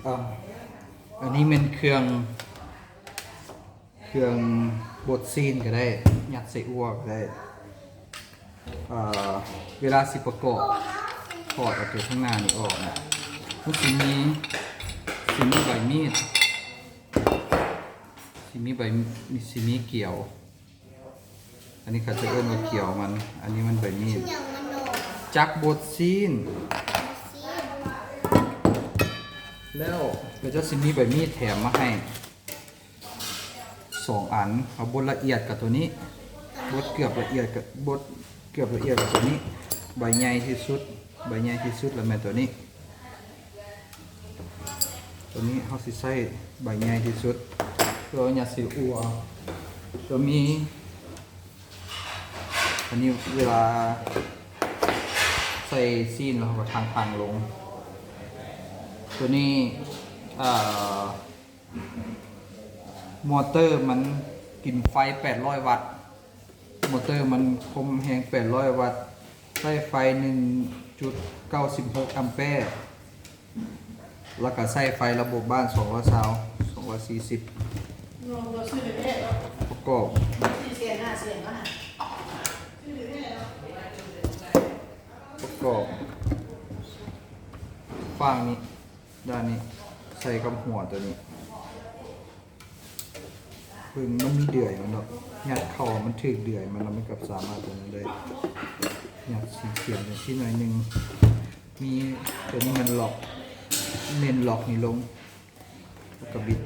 ອ່າ ອັນນີ້ແມ່ນເຄື່ອງ ເຄື່ອງບົດຊີ້ນກໍໄດ້ ຍັດໃສ່ອົ່ວກໍໄດ້. ເອີ ເວລາຊິປະກອບ ຖອດເອົາຕົວຂ້າງໜ້ານີ້ອອກນະ ມັນຊິມີ ຊິມີໃບມີດ ຊິມີໃບ ຊິມີກຽວ. ອັນນີ້ເຂົາຈະເອີ້ນວ່າກຽວມັນ ອັນນີ້ມັນໃບມີດ. ຈັກບົດຊີ້ນ ແລ້ວເຂົາເຈົ້າຊິມີໃບມີດແຖມມາໃຫ້ສອງອັນ. ເອົາບົດລະອຽດກັບຕົວນີ້ ບົດເກືອບລະອຽດກັບ ບົດເກືອບລະອຽດກັບຕົວນີ້. ໃບໃຫຍ່ທີ່ສຸດ ໃບໃຫຍ່ທີ່ສຸດລະແມ່ນຕົວນີ້. ຕົວນີ້ເຮົາຊິໃຊ້ໃບໃຫຍ່ທີ່ສຸດ ເພື່ອຍັດໃສ່ອົ່ວ. ຕົວມີ ອັນນີ້ເວລາໃສ່ຊີ້ນແລ້ວເຮົາກໍທາງໆລົງ. ຕົວນີ້ ເອີ ມໍເຕີມັນກິນໄຟແປດຮ້ອຍວັດ. ມໍເຕີມັນຄົມແຮງແປດຮ້ອຍວັດ ໃຊ້ໄຟໜຶ່ງຈຸດເກົ້າສິບຫົກແອມແປ ແລ້ວກະໃຊ້ໄຟລະບົບບ້ານສອງຮ້ອຍຊາວ ສອງຮ້ອຍສີ່ສິບ. ປະກອບ ປະກອບຟາງນີ້ ດ້ານນີ້ໃສ່ກັບຫົວຕົວນີ້. ເບິ່ງມັນມີເດືອຍມັນດອກ ຍັດເຂົ້າໃຫ້ມັນຖືກເດືອຍມັນ ແລ້ວມັນກໍສາມາດຕົວນັ້ນໄດ້. ຍັດສີຂຽນຈັ່ງຊີ້ໜ້ອຍໜຶ່ງ ມີຕົວນີ້ແມ່ນລັອກ ເນັ້ນລັອກນີ້ລົງ ແລ້ວກໍບິດ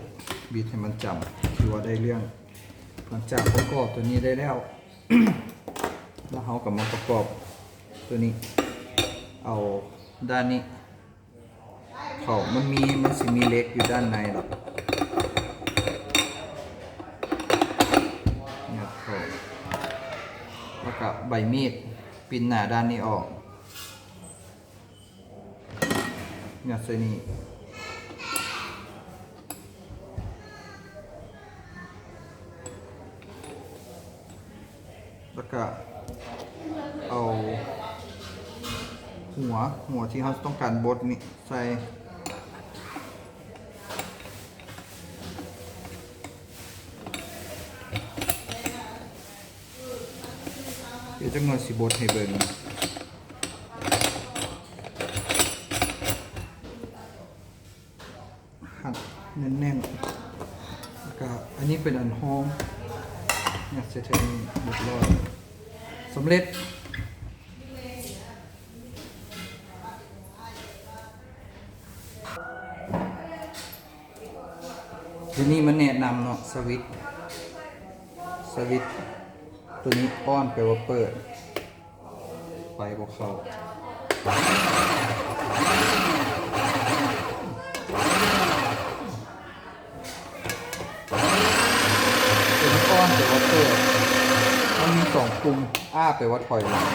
ບິດໃຫ້ມັນຈຳ ຖືວ່າໄດ້ເລື່ອງ. ຫຼັງຈາກປະກອບຕົວນີ້ໄດ້ແລ້ວ ແລ້ວເຮົາກໍມາປະກອບຕົວນີ້ ເອົາດ້ານນີ້ ເຂົ້າ ມັນມີ ມັນຊິມີເຫຼັກຢູ່ດ້ານໃນດອກ ຍັດເຂົ້າ ແລ້ວກະໃບມີດ ປິ່ນໜ້າດ້ານນີ້ອອກ ຍັດໃສ່ນີ້. ແລ້ວກະເອົາຫົວ ຫົວທີ່ເຮົາຕ້ອງການບົດນີ້ໃສ່ ດຽວຈັກໜ່ອຍຊິບົດໃຫ້ເບິ່ງ. ຮັດແໜ້ນໆ ແລ້ວກະອັນນີ້ເປັນອັນຮອງ ຍັດໃສ່ເທິງນີ້ ຮຽບຮ້ອຍ ສຳເລັດ. ດຽວນີ້ມາແນະນຳເນາະ ສະວິດ ສະວິດຕົວນີ້ ອອນ ແປວ່າເປີດ ໄຟບໍ່ເຂົ້າ. ຕົວນີ້ ອອນ ແປວ່າເປີດ ມັນມີສອງປຸ່ມ. ອາ ແປວ່າຖອຍຫຼັງ.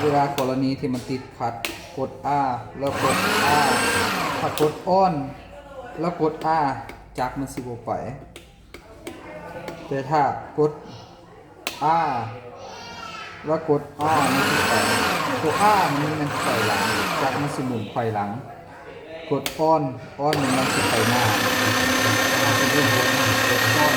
ເວລາກໍລະນີທີ່ມັນຕິດຂັດ ກົດ ອາ ແລ້ວກົດ ອາ ຖ້າກົດ ອອນ ແລ້ວກົດ ອາ ຈັກມັນຊິບໍ່ໄປ. ແຕ່ຖ້າກົດ ອາ ແລ້ວກົດ ອາ ມັນຊິໄປ. ຕົວ ອາ ມັນແມ່ນຖອຍຫຼັງ ຈັກມັນຊິໝູນໄຂວ້ຫຼັງ. ກົດ ອອນ ອອນ ມັນຊິໄປໜ້າ. ເປັນເລື່ອງກົດ ກົດ ອອນ.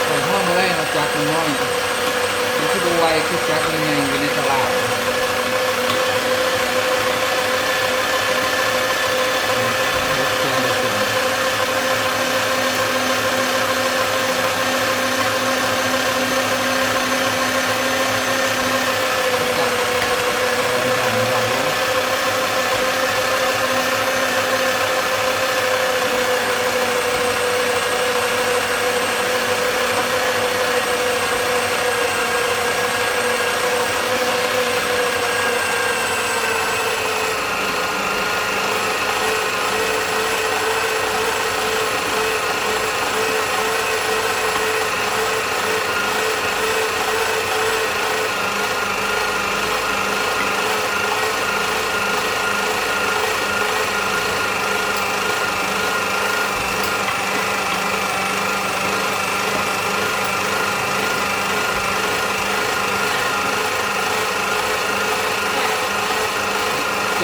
ຂ້ອຍຮ້ອງບໍ່ໄດ້ເນາະ ຈັກນ້ອຍໆ ມັນຊິບໍ່ໄວຄືຈັກໃຫຍ່ໆຢູ່ໃນຕະຫຼາດ.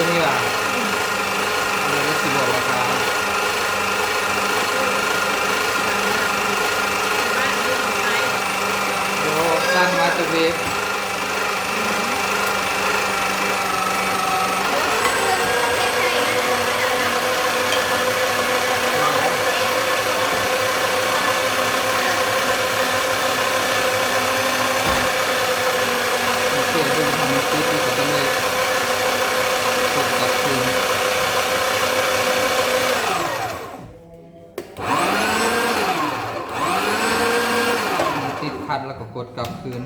ຕົວນີ້ວ່າ ດຽວຊິບອກລາຄາ. ໂອ້ ສ້າງມາແຕ່ເວັບ. ເປັນເບິ່ງຖ້າມັນຕິດ ແລ້ວກໍຈັ່ງໄດ້ກົດກັບຄືນ. ຕິດຂັດແລ້ວກໍກົດກັບຄືນ.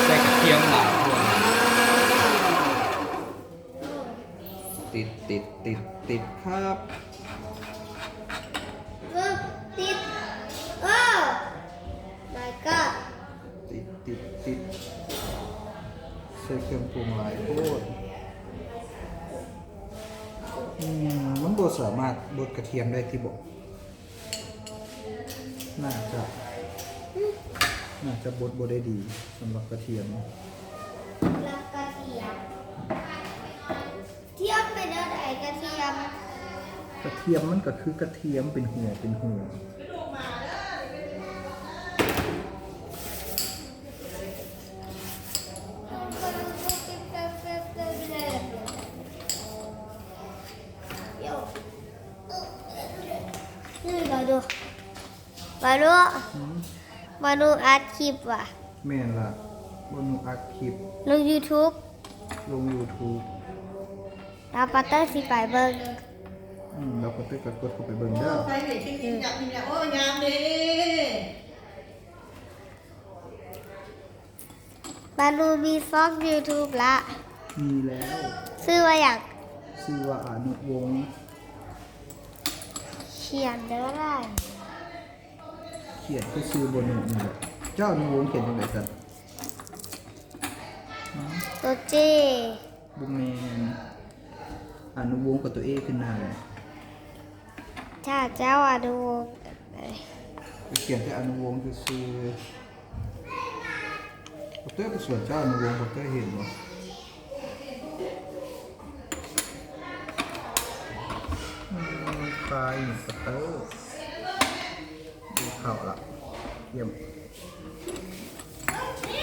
ໃສ່ກະທຽມຫຼາຍໂພດ. ຕິດ ຕິດ ຕິດ ຕິດຄັບ. ເອີ ຕິດ ໂອ້ ມາຍກອດ ຕິດ ຕິດ ຕິດ. ໃສ່ເຄື່ອງປຸງຫຼາຍໂພດ. ອືມ ມັນບໍ່ສາມາດບົດກະທຽມໄດ້ຕິບໍ? ໜ້າຈະ ໜ້າຈະບົດບໍ່ໄດ້ດີສຳລັບກະທຽມ. ສຳລັບກະທຽມ ທຽມເປັນແນວໃດ? ກະທຽມ ກະທຽມມັນກໍຄືກະທຽມ ເປັນຫົວ ເປັນຫົວ. ນີ້ ມາດູ ມາດູ ອືມ ມາດູອັດຄລິບຫວາ? ແມ່ນລະ ມາດູອັດຄລິບ ລົງຢູທູບ ລົງຢູທູບ. ດາວປາເຕີຊິໄປເບິ່ງ. ອືມ ດາວປາເຕີກໍກົດເຂົ້າໄປເບິ່ງເດີ. ໂອ້ ໄຟເຫັນຂຶ້ນອີກແລ້ວ ໂອ້ ງາມເດ້. ບາລູມີຊ່ອງຢູທູບລະ? ມີແລ້ວ. ຊື່ວ່າຫຍັງ? ຊື່ວ່າອານຸວົງ. ຂຽນແບບໃດ? ຂຽນຄືຊື່ໂບໂນະນີ້ແຫຼະ. ເຈົ້າອານຸວົງຂຽນຈັ່ງໃດຊັ້ນ? ໂຕເຈ. ບໍ່ແມ່ນ. ອານຸວົງກັບໂຕເອຂຶ້ນໜ້າ. ຖ້າເຈົ້າອານຸວົງ ໄປຂຽນແຕ່ອານຸວົງຊື່ໆ. ບັກເຕີໄປສວນເຈົ້າອານຸວົງ ບັກເຕີເຫັນບໍ່? ອືມ ຄາຍບັກເຕີ ເຂົ້າລະ. ຢ້ຽມ.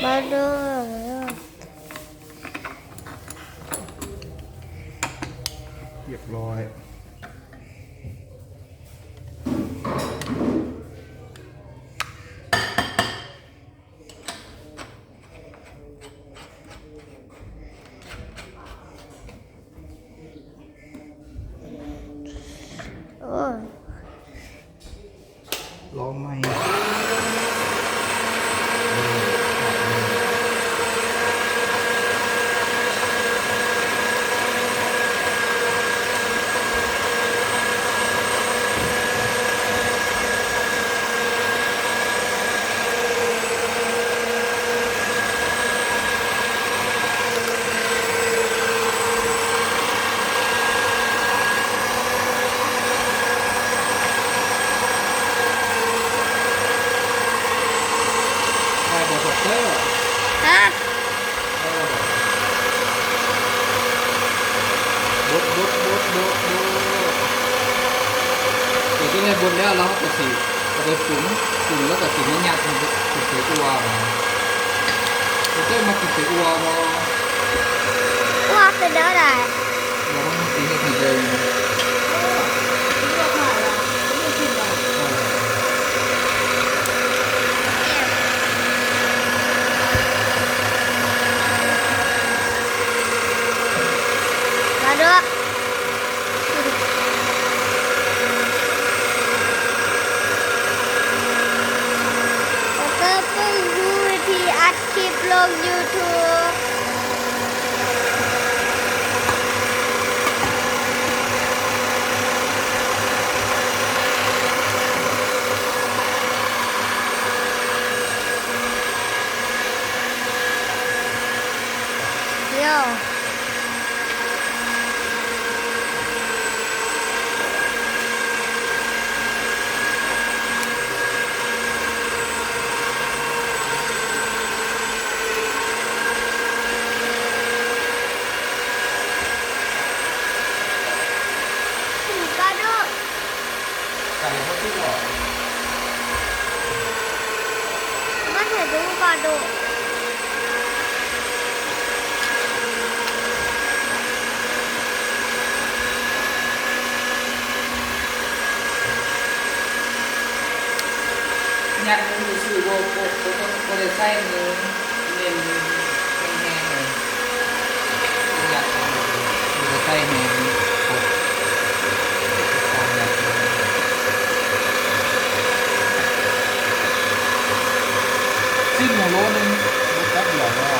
ມາເດີ ຮຽບຮ້ອຍ. ໂອ້ຍ ລອງໃໝ່. ຮະ? ບົດ ບົດ ບົດ ບົດ ບົດ. ເອີ ຕົວນີ້ບົດແລ້ວ ລາວກໍຊິເອົາໄປປຸງ ປຸງແລ້ວກໍຊິມາຍັດໃສ່ ໃສ່ອົ່ວ. ເຈົ້າມັກກິນໃສ່ອົ່ວບໍ່? ອົ່ວເປັນແນວໃດ? ດຽວມັນຊິເຮັດໃຫ້ເບິ່ງ. ເອີ. ເຕີບ ເຕີບເບິ່ງຢູ່ວິທີອັດຄລິບລົງຢູທູບ. ກະໂດດ ໄກ່ບໍ່ຖືກບໍ່? ມັນເຫັນເປັນກະໂດດ. ຍັດມືຊື່ໆ ບໍ່ ບໍ່ ບໍ່ຕ້ອງ ບໍ່ໄດ້ໃຊ້ມື ເນັ້ນແຮງໆ ເລີຍ. ຊີ້ນໝູໂລໜຶ່ງ ເບິດແປັບດຽວແລ້ວ.